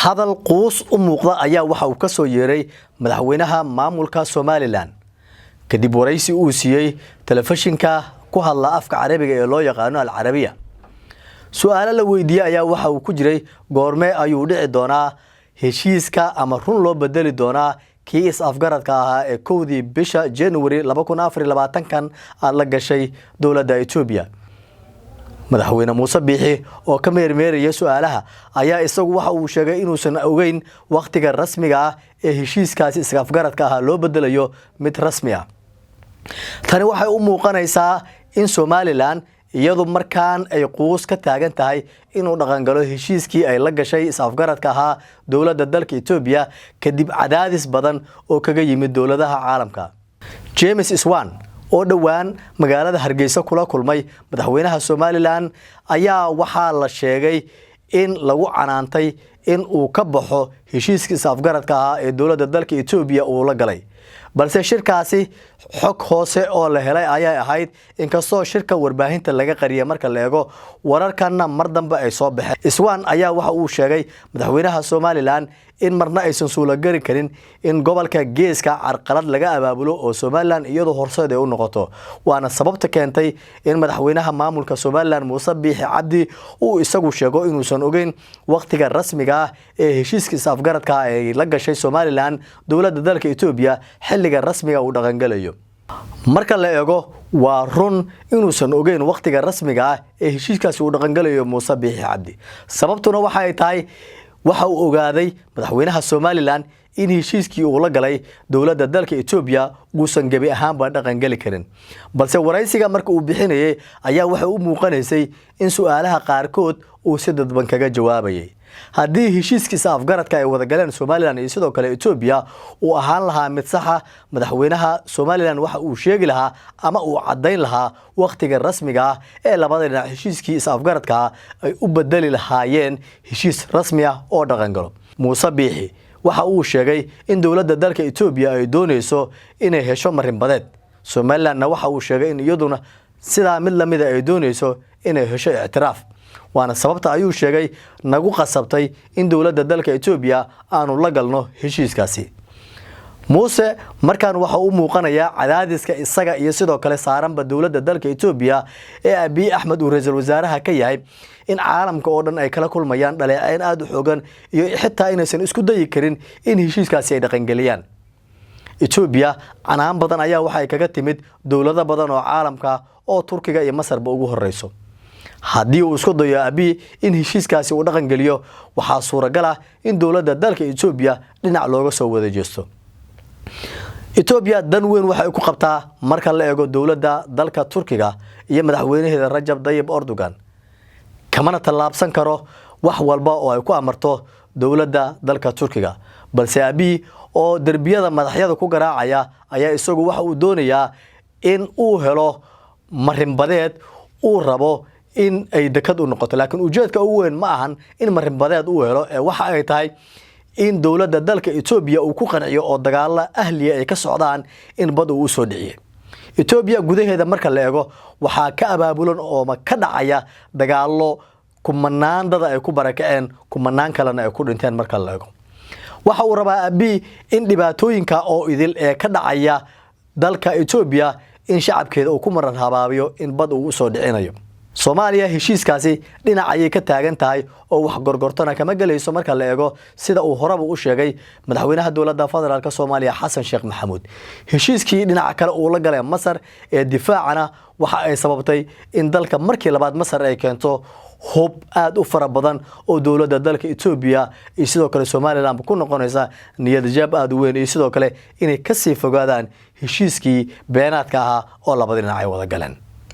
Hadal quus u muuqda ayaa waxa uu ka soo yeeray madaxweynaha maamulka Somaliland kadib waraysi uu siiyey telefishinka ku hadla afka Carabiga ee loo yaqaano Al Carabiya. Su-aalo la weydiiyey ayaa waxa uu ku jiray: goormee ayuu dhici doonaa heshiiska ama run loo bedeli doonaa kii is-afgaradka ahaa ee 1dii bisha January 2024-kan aada la gashay dowladda Etoobiya? Madaxweyne Muuse Biixi oo ka meermeeraya su-aalaha ayaa isagu waxa uu sheegay inuusan ogeyn wakhtiga rasmiga ah ee heshiiskaasi is-afgaradka ahaa loo bedelayo mid rasmi ah. Tani waxay u muuqanaysaa in Somaliland iyadu markaan ay quus ka taagan tahay inuu dhaqangalo heshiiskii ay la gashay is-afgaradka ahaa dowladda dalka Etoobiya, kadib cadaadis badan oo kaga yimid dowladaha caalamka. James Swan oo dhowaan magaalada Hargeysa kula kulmay madaxweynaha Somaliland ayaa waxaa la sheegay in lagu canaantay in uu ka baxo heshiiskii is-afgaradka ahaa ee dowladda dalka Etoobiya uu la galay. Balse shirkaasi xog hoose oo la helay ayay ahayd, inkastoo shirka warbaahinta laga qariyay. Marka la eego wararkanna mar dambe ay soo baxeen, Swan ayaa waxa uu sheegay madaxweynaha Somaliland in marna aysan suurageli karin in gobolka Geeska carqalad laga abaabulo oo Somaliland iyadoo horseed ay u noqoto. Waana sababta keentay in madaxweynaha maamulka Somaliland Muuse Biixi Cabdi uu isagu sheego inuusan ogeyn wakhtiga rasmiga ah ee heshiiska is-afgaradka ay la gashay Somaliland dowladda dalka Etoobiya xilliga rasmiga uu dhaqangelayo. Marka la eego, waa run inuusan ogeyn wakhtiga rasmiga ah ee heshiiskaasi uu dhaqangelayo Muuse Biixi Cabdi. Sababtuna waxa ay tahay, waxa uu ogaaday madaxweynaha Somaliland in heshiiskii uu la galay dowladda dalka Etoobiya uusan gebi ahaanba dhaqangeli karin. Balse waraysiga marka uu bixinayay ayaa waxay u muuqanaysay in su-aalaha qaarkood uu si dadban kaga jawaabayay. Haddii heshiiskiisa afgaradka ay wada galeen Somaliland iyo sidoo kale Etoobiya uu ahaan lahaa mid saxa, madaxweynaha Somaliland waxa uu sheegi lahaa ama uu caddayn lahaa wakhtiga rasmiga ah ee labada dhinac heshiiskii is-afgaradkaa ay u bedeli lahaayeen heshiis rasmi ah oo dhaqangalo. Muuse Biixi waxa uu sheegay in dowladda dalka Etoobiya ay doonayso inay hesho marinbadeed. Somalilandna waxa uu sheegay in iyaduna sidaa mid lamida ay doonayso inay hesho ictiraaf. Waana sababta, ayuu sheegay, nagu qasabtay in dowladda dalka Etoobiya aanu la galno heshiiskaasi. Muuse markaan waxa u muuqanayaa cadaadiska isaga iyo sidoo kale saaranba dowladda dalka Etoobiya ee Abiy Axmed uu ra-iisul wasaaraha ka yahay, in caalamka oo dhan ay kala kulmayaan dhaleeceyn aada u xoogan iyo xitaa inaysan isku dayi karin in heshiiskaasi ay dhaqangeliyaan. Etoobiya canaan badan ayaa waxay kaga timid dowlado badan oo caalamka oo Turkiga iyo Masarba ugu horeyso. Haddii uu isku dayo Abiy in heshiiskaasi uu dhaqan geliyo, waxaa suuragal ah in dowladda dalka Etoobiya dhinac looga soo wada jeesto. Etoobiya dan weyn waxay ku qabtaa marka la eego dowladda dalka Turkiga iyo madaxweynaheeda Rajab Dayib Erdogan, kamana tallaabsan karo wax walba oo ay ku amarto dowladda dalka Turkiga. Balse Abiy oo derbiyada madaxyada ku garaacaya ayaa isagu waxa uu doonayaa in uu helo marinbadeed uu rabo in ay dekad u noqoto. Laakiin ujeedka ugu weyn ma ahan in marinbadeed uu helo, ee waxa ay tahay in dowladda dalka Etoobiya uu ku qanciyo oo dagaalo ahliya ay ka socdaan in bad uu usoo dhiciyay. Etoobiya gudaheeda marka la eego, waxaa ka abaabulan ooma ka dhacaya dagaalo kumanaan dada ay ku barakaceen, kumanaan kalena ay ku dhinteen. Marka la eego, waxa uu rabaa Abiy in dhibaatooyinka oo idil ee ka dhacaya dalka Etoobiya in shacabkeeda uu ku maran habaabiyo in bad uu usoo dhicinayo. Soomaaliya heshiiskaasi dhinac ayay ka taagan tahay oo wax gorgortona kama gelayso, marka la eego sida uu horeba u sheegay madaxweynaha dowladda federaalka Soomaaliya Xasan Sheekh Maxamuud. Heshiiskii dhinaca kale uu la galay Masar ee difaacana waxa ay sababtay in dalka markii labaad Masar ay keento hub aada u fara badan oo dowladda dalka Etoobiya iyo sidoo kale Somaliland ku noqonaysa niyadjaab aada u weyn, iyo sidoo kale inay kasii fogaadaan heshiiskii beenaadka ahaa oo labada dhinac ay wada galeen.